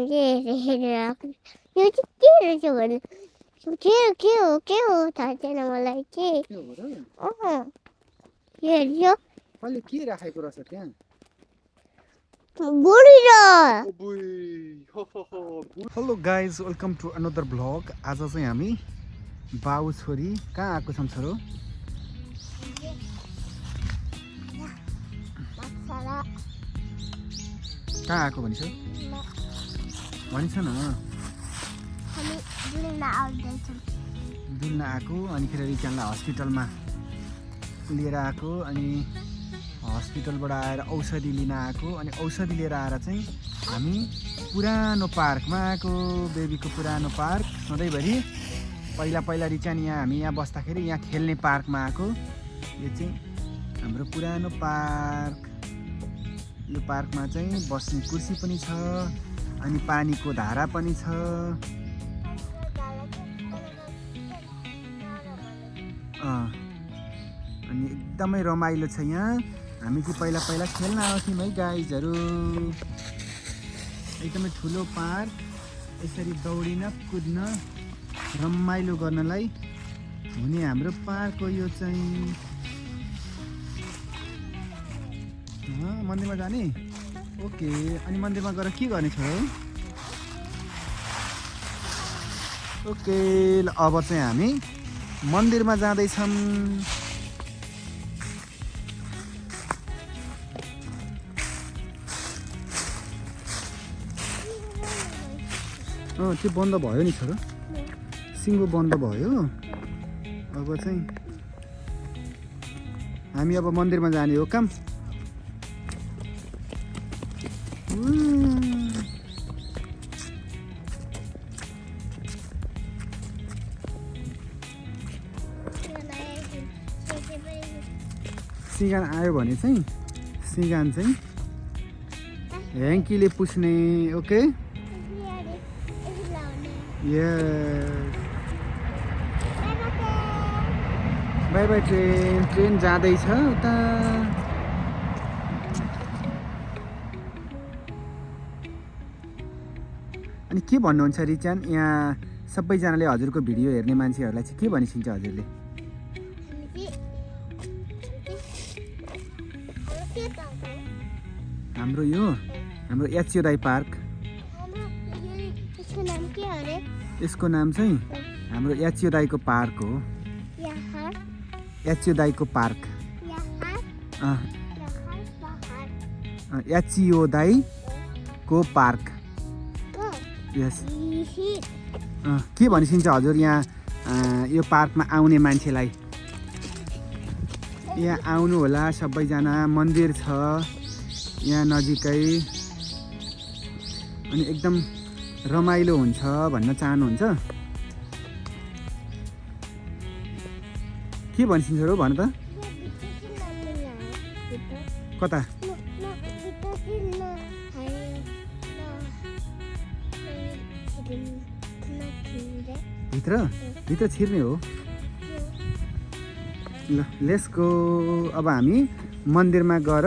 हेरेर यो चाहिँ के रहेछ भने के हो थाहा छैन मलाई चाहिँ यो कसले के राखेको रहेछ त्यहाँ hello guys welcome to another vlog आज चाहिँ हामी बाउ छोरी कहाँ आएको छौँ छोरो कहाँ आएको भनिस भनिस न डुल्न आएको अनि फेरि रिचानलाई हस्पिटलमा लिएर आएको अनि हस्पिटलबाट आएर औषधि लिन आएको अनि औषधि लिएर आएर चाहिँ हामी पुरानो पार्कमा आएको बेबीको पुरानो पार्क सधैँभरि पहिला रिचान यहाँ हामी यहाँ बस्दाखेरि यहाँ खेल्ने पार्कमा आएको यो चाहिँ हाम्रो पुरानो पार्क यो पार्कमा चाहिँ बस्ने कुर्सी पनि छ अनि पानीको धारा पनि छ अनि एकदमै रमाइलो छ यहाँ हामी चाहिँ पहिला खेल्न आउँथ्यौँ है गाइजहरू एकदमै ठुलो पार्क यसरी दौडिन कुद्न रमाइलो गर्नलाई हुने हाम्रो पार्क हो यो चाहिँ मन्दिरमा जाने ओके अनि मन्दिरमा गएर के गर्ने छ ओके ल अब चाहिँ हामी मन्दिरमा जाँदैछौँ त्यो बन्द भयो नि छोरो सिङ्गो बन्द भयो अब चाहिँ हामी अब मन्दिरमा जाने हो काम सिगान आयो भने चाहिँ सिगान चाहिँ ह्याङ्कीले पुस्ने ओके बाई बाई ट्रेन जाँदैछ उता अनि के भन्नुहुन्छ रिचान यहाँ सबैजनाले हजुरको भिडियो हेर्ने मान्छेहरूलाई चाहिँ के भनिसिन्छ हजुरले हाम्रो याचियोदाई पार्क यसको नाम चाहिँ हाम्रो याचियोदाईको पार्क हो याचियोदाईको पार्क याचियोदाईको पार्क यस के भनिसिन्छ हजुर यहाँ यो पार्कमा आउने मान्छेलाई यहाँ आउनु होला सबैजना मन्दिर छ यहाँ नजिकै अनि एकदम रमाइलो हुन्छ भन्न चाहनुहुन्छ के भनिसिन्छ र भन त कता भित्र छिर्ने हो ल लेट्स गो अब हामी मन्दिरमा गएर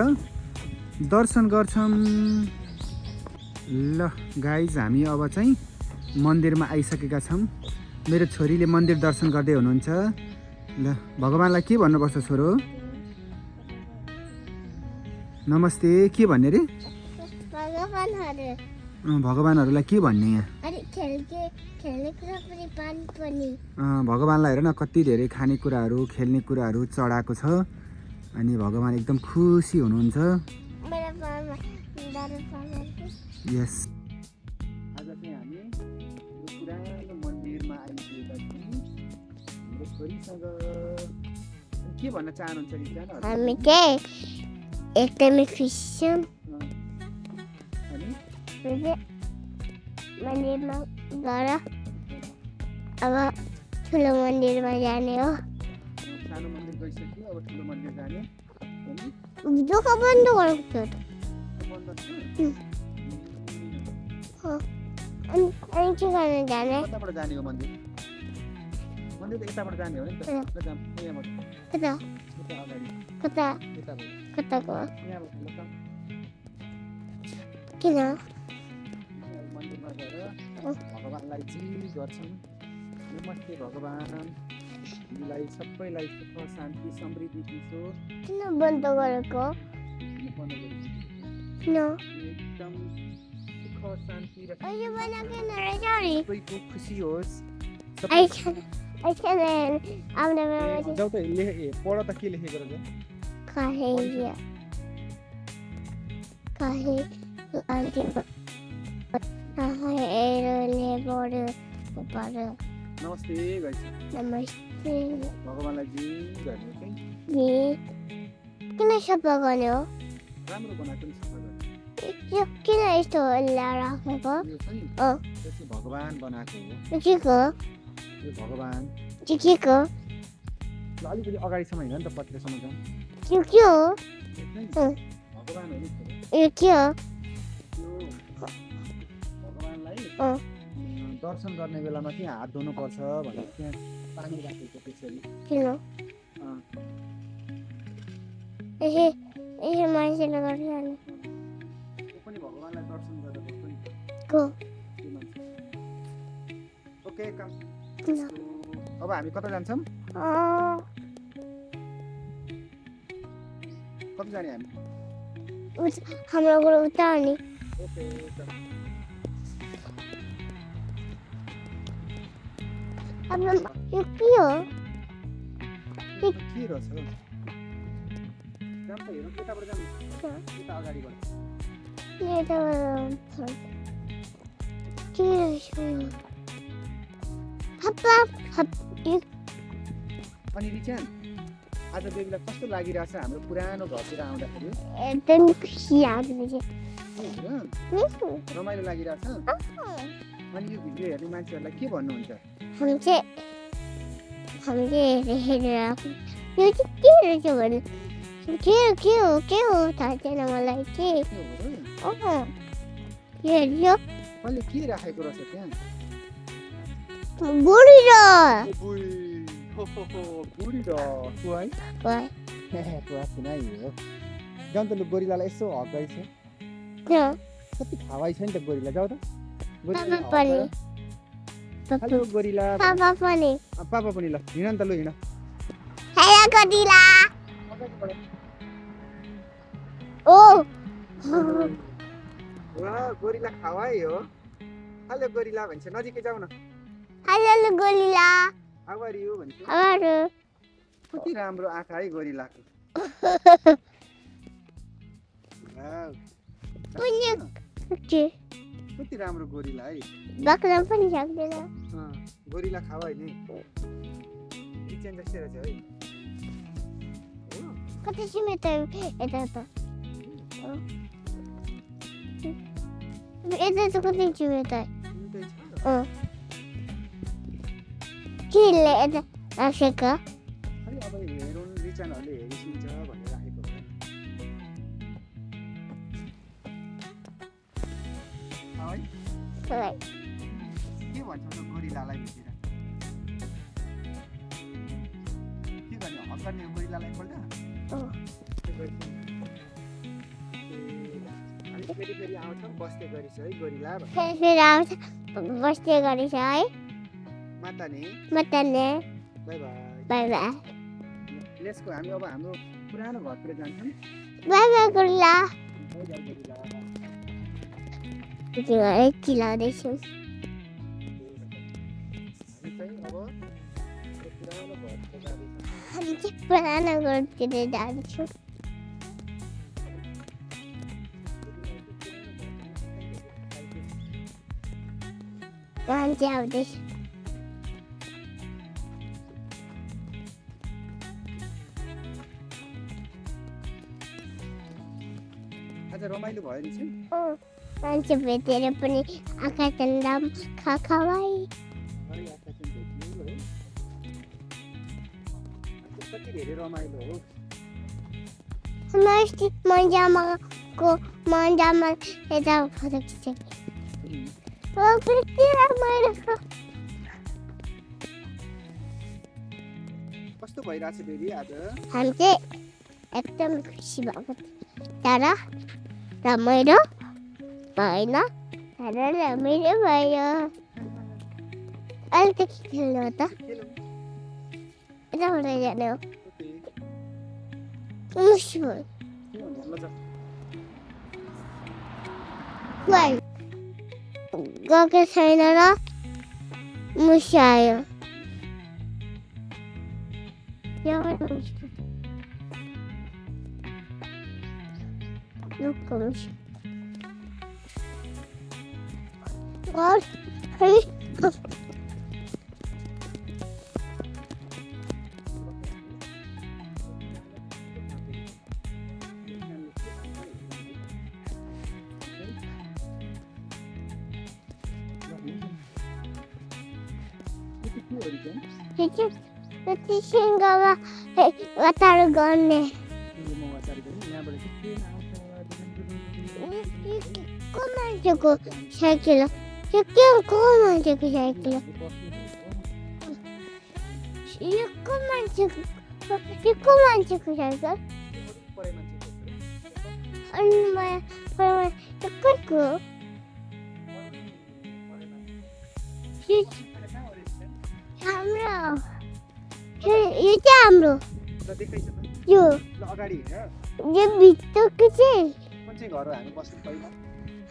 दर्शन गर्छौँ ल गाइज हामी अब चाहिँ मन्दिरमा आइसकेका छौँ मेरो छोरीले मन्दिर दर्शन गर्दै हुनुहुन्छ ल भगवान्लाई के भन्नुपर्छ छोरो नमस्ते के भन्ने रे भगवान्हरूलाई के भन्ने यहाँ भगवान्लाई हेर न कति धेरै खानेकुराहरू खेल्ने कुराहरू चढाएको छ अनि भगवान् एकदम खुसी हुनुहुन्छ यस आज चाहिँ हामी पुरानो मन्दिरमा आइपुगेका छौँ हाम्रो छोरीसँग के भन्न चाहनुहुन्छ रिचान हामी चाहिँ एकदमै खुसी छौँ अनि मन्दिरमा गएर अब ठुलो मन्दिरमा जाने हो सानो मन्दिर गइसक्यो अब ठुलो मन्दिर जाने दुःख बन्द गरेको थियो अनि के गर्न जाने कताबाट जाने हो मन्दिर त यताबाट जाने हो नि त किन मन्दिरमा गएर भगवानलाई जी गर्छौँ। नमस्ते भगवान, हामीलाई सबैलाई सुख शान्ति समृद्धि दिन्छौ। किन बन्द गरेको? किन? एकदम सुख शान्ति र अहिले बनाएको रहेछ नि। सबैको खुसी होस्। I can I'm never जाऊ त पढ त के लेखेको रहेछ? Kahia. Kahia. नमस्ते गाइस। नमस्ते। भगवानलाई जी गर्ने चाहिँ किन सफा गर्ने हो? राम्रो बनाएको नि सफा गर्ने। यो किन यस्तो राखेको? यो चाहिँ त्यसै भगवान बनाएको हो। के को? यो भगवान के को? अलिकति अगाडिसम्म हिँड नि त, पत्रेसम्म जाउँ। के हो? भगवान हो नि। यो के हो? भगवानलाई दर्शन गर्ने बेलामा चाहिँ हात धुनुपर्छ भनेर त्यहाँ पानी राखेको त्यसरी। किन? ए मान्छेले गरिहाल्ने। त्यो पनि भगवानलाई दर्शन गरेर पनि को? ओके काम। अब हामी कता जान्छौँ? कता जाने हामी? हाम्रो घर उता नि। ओके यो के हो? के रहेछ? जाम त हेरौँ, केटाबाट जानु? यता अगाडिबाट। के रहेछ? अनि रिचान, आज बेबीलाई कस्तो लागिरहेछ हाम्रो पुरानो घरतिर आउँदाखेरि? एकदम खुसी लाग्दैछ। रमाइलो लागिरहेछ? अनि यो भिडियो हेर्ने मान्छेहरूलाई के भन्नुहुन्छ? हामीले हेरेर यो चाहिँ के रहेछ भने के हो थाहा छैन मलाई। के हेऱ्यो? मैले के राखेको रहेछ त्यहाँ? बुढी र बुढी र कुवाई कुवा सुनाइ हो। जाउँ त लु, गोरिलालाई यसो हक गरिछ। कति खावाइ छ नि त गोरिला। जाऊ त हेलो गोरिला। पापा पनि ल हिँड नि त, लु हिँड। Hello gorilla. ओ गोरिला खावाइ हो। हेलो गोरिला भन्छ, नजिकै जाऊ न। Hello gorilla. How are you भन्छ। कति राम्रो आँखा है गोरिलाको। कति राम्रो गोरिला है। बाख्रा पनि सक्दैन। गोरिला खावाइ नि किचन जस्तै रहेछ है। कति सिमेट यता त कति सिमेट के यता राखेको? अब हेरौँ रिचानहरूले हेरिसिन्छ भनेर राखेको हो। के भन्छ त गोरिलालाई भेटेर? के गर्ने? हक गर्ने गोरिलालाई एकपल्ट? हामी फेरि आउँछौँ बस्दै गरिछ है गोरिला। फेरि आउँछ बस्दै गरिछ है। माताने bye bye bye. Let's go. हामी अब हाम्रो पुरानो घरतिर जान्छौँ। Bye gorilla. गोरिला चिलाउँदैछु। हामी चाहिँ पुरानो घरतिर जान्छौँ। मान्छे आउँदैछ। आज रमाइलो भयो नि चाहिँ। मान्छे भेटेर पनि आँखा चन्दा खावाई। कति धेरै रमाइलो हो। अस्ति मन्जामा यता फोटो खिचेको। कस्तो भइरहेछ बेबी आज? हामी चाहिँ एकदम खुसी भएको थियो। तर रमाइलो भएन। हेर मेरो भयो अहिले त के खेल्नु हो त खेलौँ। यताबाट जाने हो ओके मुसु के भन्छ ल जाऊ। भाइ गएको छैन र मुसु आयो लुक्क मुसु घर खै त्यति सिङ्गमा अचार गर्ने को मान्छेको साइकल हो यो के को मान्छेको साइकल हो यो को मान्छेको साइकल अनि यो कसको हो? हाम्रो यो चाहिँ हाम्रो यो अगाडि यो भित्रको चाहिँ कुन चाहिँ घर हो हामी बस्नु पहिला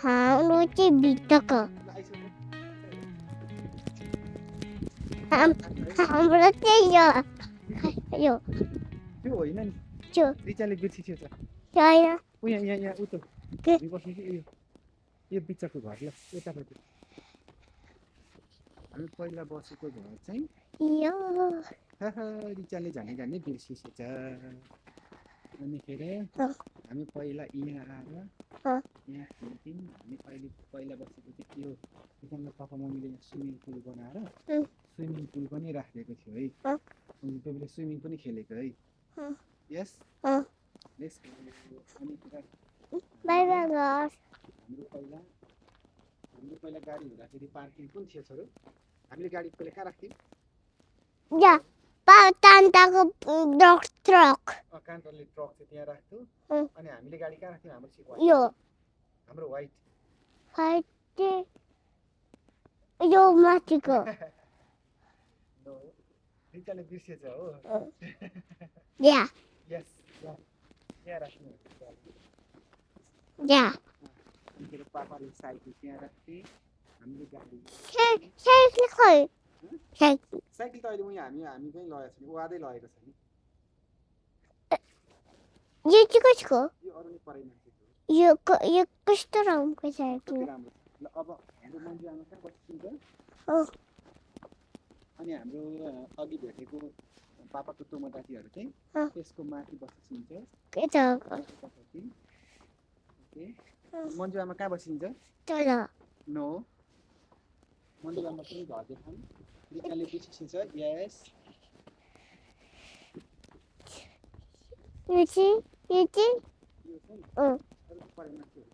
हाम्रो चाहिँ भित्रको हाम्रो चाहिँ यो त्यो होइन नि त्यो रिचाले बिर्सिसक्यो त छैन ऊ यहाँ ऊ त के? हामी बस्नु कि यो बिचको घर ल यतापट्टि हामी पहिला बसेको घर चाहिँ यो रिचाले झनै बिर्सिसकेछ अनिखेरि हामी पहिला यहाँ आएर यहाँ खेल्थ्यौँ हामी अहिले पहिला बसेको चाहिँ यो रिचाले पापा मम्मीले स्विमिङ पुल बनाएर स्विमिङ पुल पनि राखिदिएको थियो है अनि त्यो बेला स्विमिङ पनि खेलेको है यस यस अनि बाई बाई घर हाम्रो पहिला गाडी हुँदाखेरि पार्किङ कुन थियो छोरो हामीले गाडी पहिला कहाँ राख्थ्यौँ या तान्ताको ट्रक कान्टरले ट्रक चाहिँ त्यहाँ राख्थ्यो अनि हामीले गाडी कहाँ राख्थ्यौँ हाम्रो सिट यो हाम्रो व्हाइट यो माथिको रिचाले बिर्सेछ हो या यस यहाँ राख्नु या मेरो पापाले साइकल त्यहाँ राख्थे हामीले गाडी साइकल खै साइकल साइकल त अहिले हामी कहीँ लगेको छैन वादै लगेको छ नि यो चाहिँ कसको यो अरू नै परै मान्छेको यो कस्तो रङको साइकल राम्रो ल अब हाम्रो मन्दिर आमा कहाँ बसिन्छ अनि हाम्रो अघि भेटेको पापाको तोमदातीहरू चाहिँ त्यसको माथि बसिन्छ के त ओके मन्जु आमा कहाँ बसिन्छ तल नो मन्जु आमा पनि घर देखाउँ रिचाले बिर्सिन्छ यस यो चाहिँ यो चाहिँ अरू परै मान्छेहरू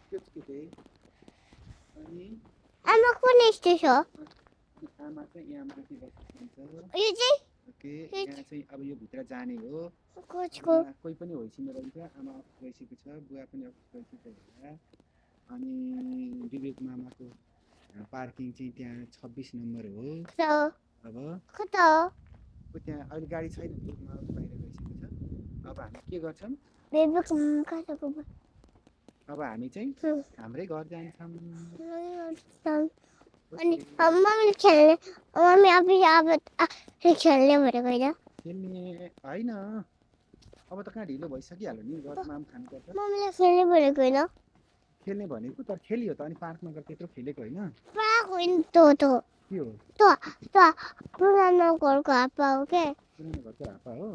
त्यो चाहिँ के अनि आमा कुन यस्तो छ आमा चाहिँ यहाँ माथि बसिन्छ यो चाहिँ ओके यहाँ चाहिँ अब यो भित्र जाने हो कसको कोही पनि होइसिनु रहेछ आमा गइसकेको छ बुवा पनि गइसकेको होला अनि विवेक मामाको पार्किङ चाहिँ त्यहाँ 26 नम्बर हो अब कता त्यहाँ अहिले गाडी छैन बाहिर गइसकेको छ अब हामी के गर्छौँ विवेक कताको अब हामी चाहिँ हाम्रै घर जान्छौँ अनि मम्मीले खेल्ने मम्मी अब खेल्ने भनेको होइन खेल्ने होइन अब त कहाँ ढिलो भइसकिहाल्यो नि घरमा पनि खानुपर्छ मम्मीले खेल्ने भनेको होइन खेल्ने भनेको तर खेलियो त अनि पार्कमा गएर त्यत्रो खेलेको होइन पार्क होइन त के हो पुरानो घरको हाप्पा हो के पुरानो घरको हापा हो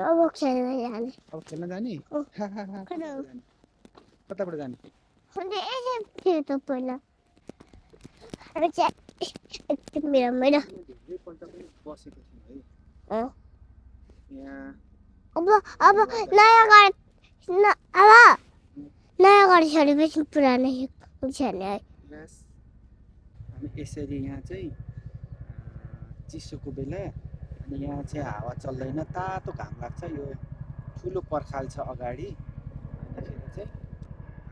अब खेल्न जाने अब खेल्न जाने कताबाट जाने थियो त पहिला मेरो धेरैपल्ट पनि बसेको छु है यहाँ अब नयाँ घर छोडेपछि पुरानो छैन है हामी यसरी यहाँ चाहिँ चिसोको बेला अनि यहाँ चाहिँ हावा चल्दैन तातो घाम लाग्छ यो ठुलो पर्खाल छ अगाडि अन्तखेरि चाहिँ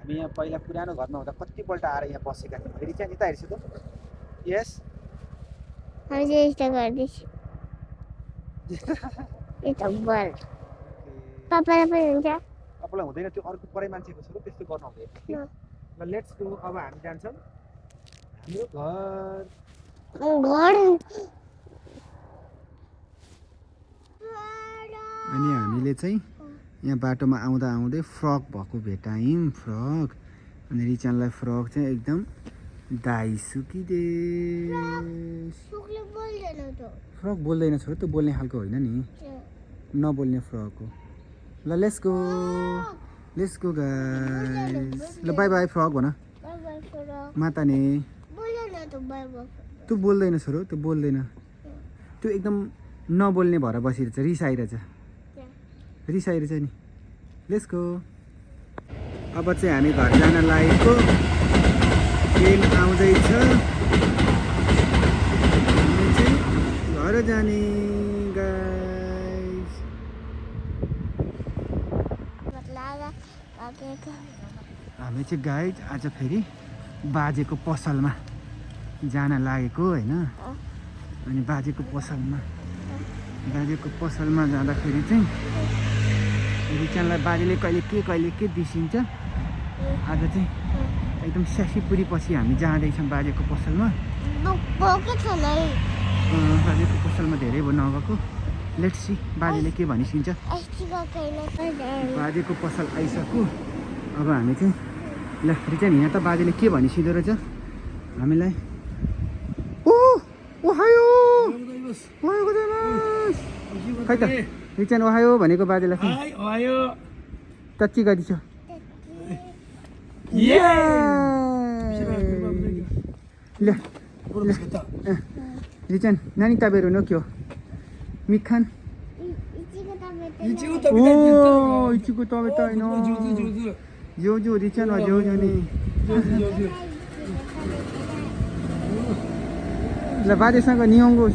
हामी यहाँ पहिला पुरानो घरमा हुँदा कतिपल्ट आएर यहाँ बसेका थियौँ फेरि चाहिँ यता हेर्छु त यस हामी चाहिँ यस्तो गर्दैछु यता बल पापालाई पनि हुन्छ तपाईँलाई हुँदैन त्यो अर्को परै मान्छेको छोरो त्यस्तो गर्नु हुँदैन ल लेट्स गो अब हामी जान्छौँ हाम्रो घर अनि हामीले चाहिँ यहाँ बाटोमा आउँदा आउँदै फ्रक भएको भेटायौँ फ्रक अनि रिचानलाई फ्रक चाहिँ एकदम दाइसुकिदे फ्रक बोल्दैन छोरो त्यो बोल्ने खालको होइन नि नबोल्ने फ्रक हो ल लेट्स गो गाइस ल बाई बाई फ्रक भन माता नि त्यो बोल्दैन छोरो त्यो बोल्दैन त्यो एकदम नबोल्ने भएर बसिरहेछ रिसाइरहेछ नि लेट्स गो अब चाहिँ हामी घर जान लागेको ट्रेन आउँदैछ हामी चाहिँ घर जाने गाइस हामी चाहिँ गाइस आज फेरि बाजेको पसलमा जान लागेको होइन अनि बाजेको पसलमा जाँदाखेरि चाहिँ रिचानलाई बाजेले कहिले के बिर्सिन्छ आज चाहिँ एकदम स्यासीपुरी पछि हामी जाँदैछौँ बाजेको पसलमा बाजेको पसलमा धेरै भयो नगएको लेट्स सी बाजेले के भनिसिन्छ बाजेको पसल आइसक्यो अब हामी चाहिँ ल रिचान यहाँ त बाजेले के भनिसिँदो रहेछ हामीलाई खै त रिचान ओहायो भनेको बाजेलाई टच्ची गरिदिन्छ ल रिचान नानी तपाईँहरू नो के हो मिखान इचिको तपाईँ त होइन जो रिचान वा जो नि ल बाजेसँग निहङ्गो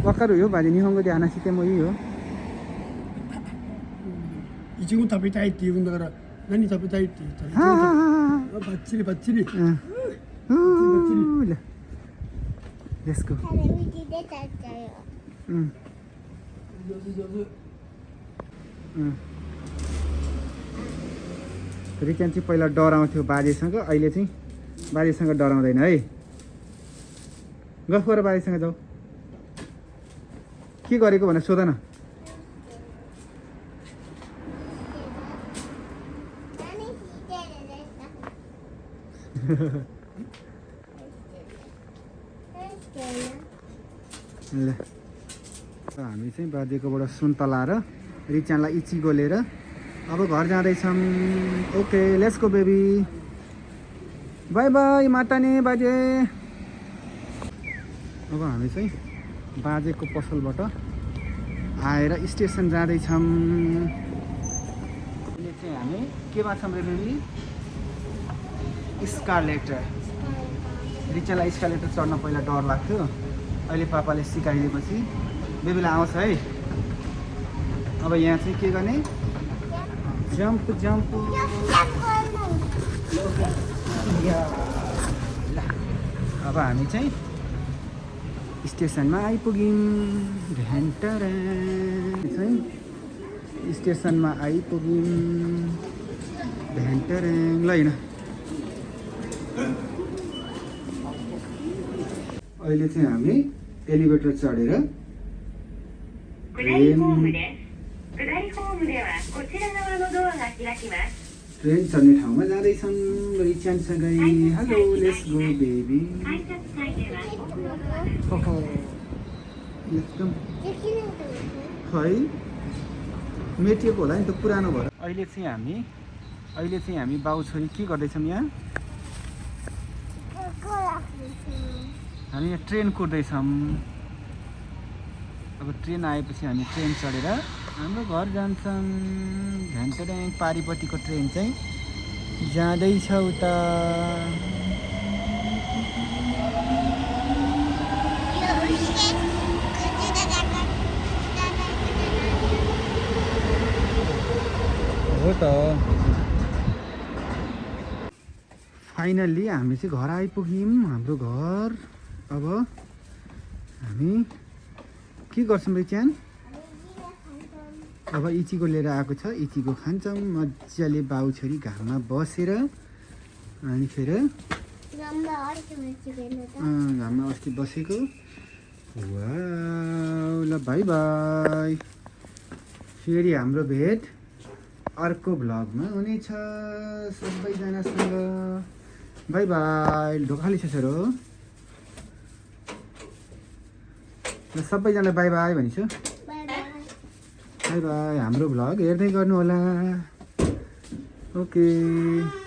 वक्कर हो बाजे निहङ्गो दे हानासिते म यही हो 이쪽은 다 비타 있지 근데 난이 다 비타 있지 바치리 Let's go. रिचान चाहिँ पहिला डराउँथ्यो बाजेसँग अहिले चाहिँ बाजेसँग डराउँदैन है गफ गरेर बाजेसँग जाऊ के गरेको भनेर सोध न ल हामी चाहिँ बाजेकोबाट सुन्तला र रिचानलाई इचिगो लिएर अब घर जाँदैछौँ okay let's go baby bye bye मातानी बाजे अब हामी चाहिँ बाजेको पसलबाट आएर स्टेसन जाँदैछौँ अहिले चाहिँ हामी केमा छौँ रे बेबी स्कालेटर रिचानलाई स्कालेटर चढ्न पहिला डर लाग्थ्यो अहिले पापाले सिकाइदिएपछि बेबीलाई आउँछ है अब यहाँ चाहिँ के गर्ने जम्प अब हामी चाहिँ स्टेसनमा आइपुग्यौँ चाहिँ स्टेसनमा आइपुग्यौँ ल होइन अहिले चाहिँ हामी एलिभेटर चढेर ट्रेन चढ्ने ठाउँमा जाँदैछौँ रिचानसँगै हेलो लेट्स गो बेबी एकदम खै मेटिएको होला नि त पुरानो भएर अहिले चाहिँ हामी बाउ छोरी के गर्दैछौँ यहाँ हामी यहाँ ट्रेन कुर्दैछौँ अब ट्रेन आएपछि हामी ट्रेन चढेर हाम्रो घर जान्छौँ घन्टाड्याङ पारिपट्टिको ट्रेन चाहिँ जाँदैछ उता हो त फाइनल्ली हामी चाहिँ घर आइपुग्यौँ हाम्रो घर। अब हामी के गर्छौँ रिच्यान? अब इचीको लिएर आएको छ, इचीको खान्छौँ मजाले बाउ छोरी घाममा बसेर। अनि फेरि घाममा अस्ति बसेको। वाउ, ल बाई बाई। फेरि हाम्रो भेट अर्को भ्लगमा हुनेछ सबैजनासँग। By by. ढोकाली छ छोरो। ल सबैजनालाई बाई बाई भनिछु। Bye bye. हाम्रो भ्लग हेर्दै गर्नु होला। ओके।